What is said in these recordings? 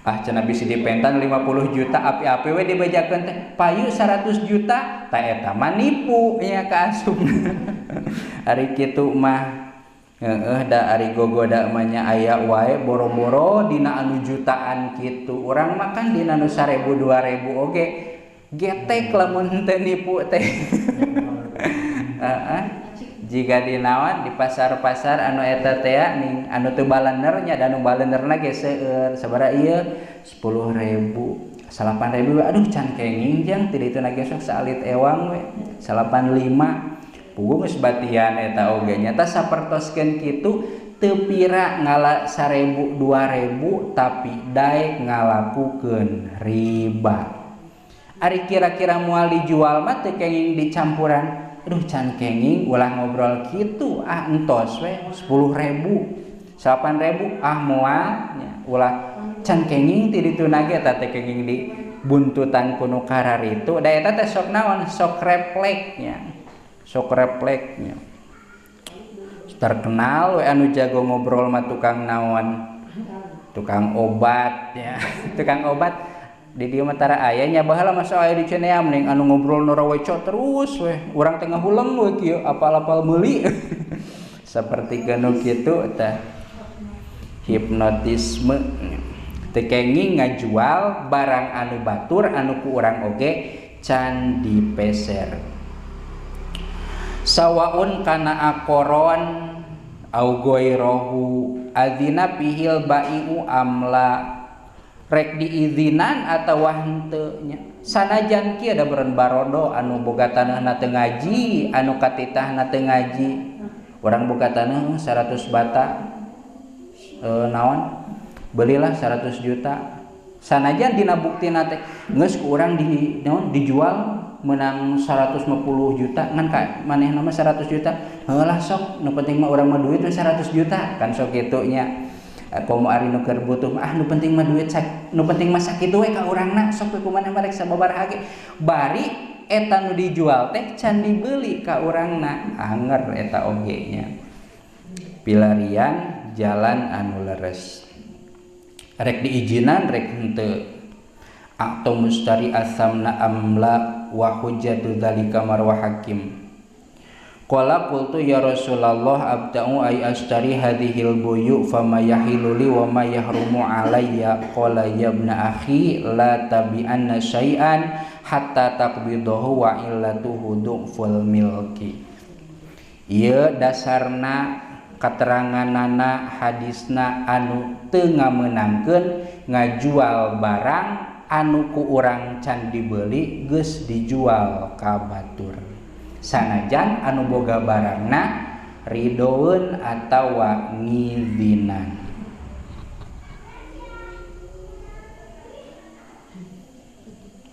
Ah cenah bisi dipentan 50 juta api-api we dibejakeun teh payu 100 juta ta eta mah nipu nya kaasup. Ari kitu mah heeh da ari gogoda mah nya aya wae boro-boro dina anu jutaan kitu. Urang mah kan dina nu 1000 2000 oge getek lamun teu nipu teh. Heeh. Jika dinawan di pasar-pasar anu eta teh ning anu teu balener nya da anu balenerna ge seueur sabaraha ieu 10.000 8.000 aduh can kenging jang ti dituna ge sok saalit ewang we 85 puguh geus batian eta oge nya tah sapertoskeun kitu teu pira ngala 1000 2000 tapi daek ngalakukeun riba. Ari kira-kira moal dijual mah teu kenging dicampuran. Aduh can kenging ulah ngobrol kitu ah entos we 10.000 8.000 ah moal nya ulah can kenging ti dituna ge eta teh kenging di buntutan ku nu kararitu da eta teh sok naon sok reflek nya sok reflek nya terkenal we anu jago ngobrol mah tukang naon tukang obat nya tukang obat di dieu mah tara aya nya baheula mah sok aya di Cenea mending anu ngobrol nu raweco terus weh urang teh ngahuleng we kieu apal-apal meuli saperti nu kitu tah hipnotisme teu kenging ngajual barang anu batur anu ku urang oge can dipeser sawaun kana aqoron au ghairahu adzina pihil bai'u amla rek diizinan atawa henteu nya sanajan kieu da beureun barodo anu boga tanahna teu ngaji anu katitahna teu ngaji urang boga tanah 100 bata naon belilah 100 juta sanajan dina buktina teh geus ku urang di naon dijual menang 150 juta ngan ka manehna mah 100 juta heulah sok nu penting mah urang mah duit we 100 juta kan sok kitu nya komo ari nu keur butuh ah nu penting mah duit nu penting mah sakitu we ka urangna sok we kumaha mah rek sababaraha ge bari eta nu dijual teh can dibeli ka urangna anger eta oge nya pilarian jalan anu leres rek diizinan rek henteu atau mustari asamna amla wa hujjatu dzalika marwa hakim. Qala qultu ya Rasulullah abda'u ay ashtari hadhil buyu fama yahilu li wa ma yahrumu alayya qala ya ibna akhi la tabi'anna syai'an hatta taqbidahu wa illatuhu du'ful milki. Ieu dasarna kateranganana hadisna anu teu ngamenangkeun ngajual barang anu ku urang can dibeli geus dijual ka batur. Sanajan anu boga barangna ridoeun atawa ngizinan.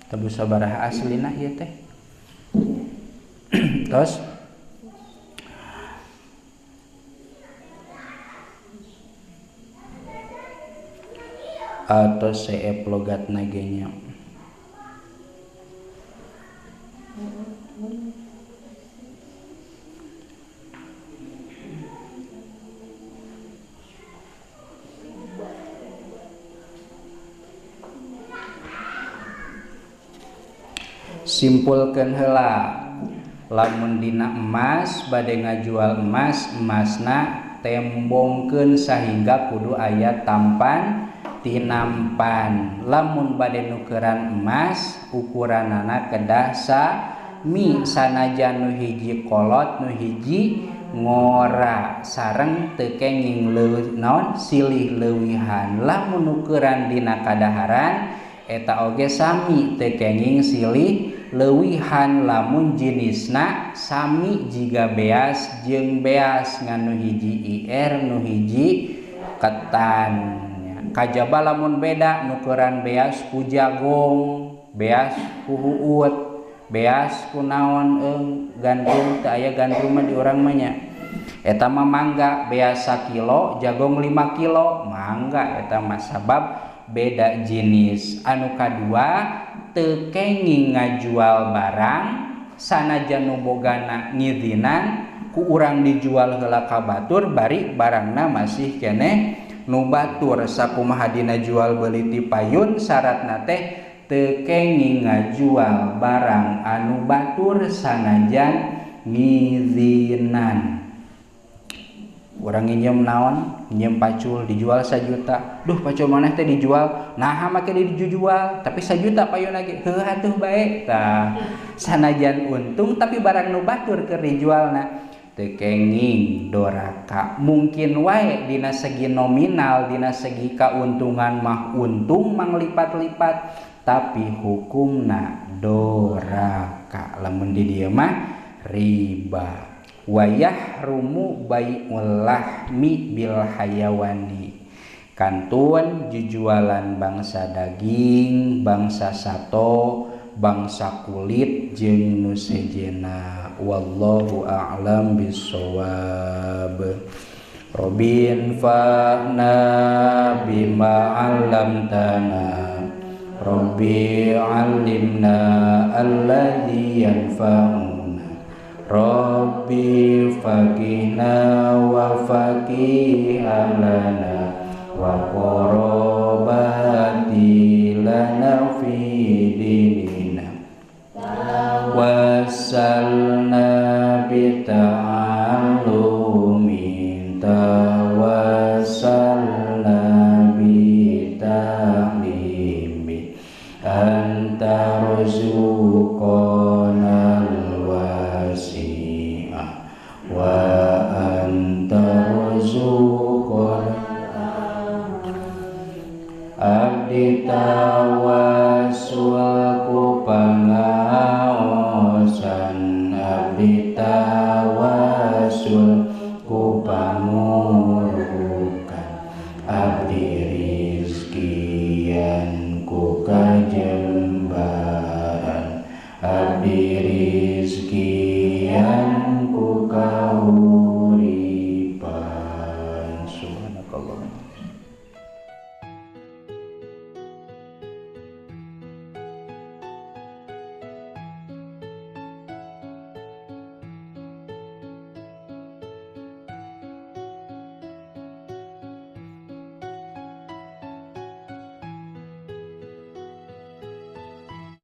Tebus sabaraha aslina ieu teh. Terus atau seep logatna ge nya. Simpulkeun heula lamun dina emas bade ngajual emas emasna tembongkeun sahingga kudu aya tampan tinampan lamun bade nukeran emas ukuranana kedah sami sanajan nu hiji kolot nu hiji ngora sareng teu kenging leuwih naon silih leuwihan lamun nukeran dina kadaharan eta oge sami teu kenging silih leuwihan lamun jenisna sami jiga beas jeung beas ngan nu hiji IR nu hiji ketan kajaba lamun beda nukeran beas ku jagung beas ku huut beas ku naon gandum teu aya gandum mah di urang mah nya eta mah mangga beas sakilo jagung 5 kilo mangga eta mah sabab beda jenis. Anu kadua teu kenging ngajual barang sanajan nu bogana ngizinan ku urang dijual heula ka batur bari barangna masih keneh Nu batur sakumaha dina jual beuli ti payun syaratna teh teu kenging ngajual barang anu batur sanajan ngizinan. Urang nginjem naon? Nginjem pacul dijual 1 juta. Duh pacul maneh teh dijual. Naha make dijual tapi 1 juta payun lagi. Heuh atuh bae. Tah sanajan untung tapi barang nu batur keur dijualna teu kenging doraka. Mungkin wae dina segi nominal, dina segi kauntungan mah untung manglipat-lipat, tapi hukumna doraka. Lamun di dieu mah riba. Wa yahrumu bai'ul lahmi bil hayawani. Kantun jujualan bangsa daging, bangsa sato, bangsa kulit jeung nu sejenna. Wallahu a'lam bissawab. Robin fa'na bima 'allamtana. Rabbi 'allimna alladzi yanfa'una. Rabbi faqihna wa faqih lana wa qarabati lana fi dinina wasalna bi ta'allumin tawassalna bi ta'limi anta rzuqana wa anta rzuqana abdi tawassul ku pangaosan abdi tawassul ku pangurukan abdi rizkian ku kajembaran abdi rizkian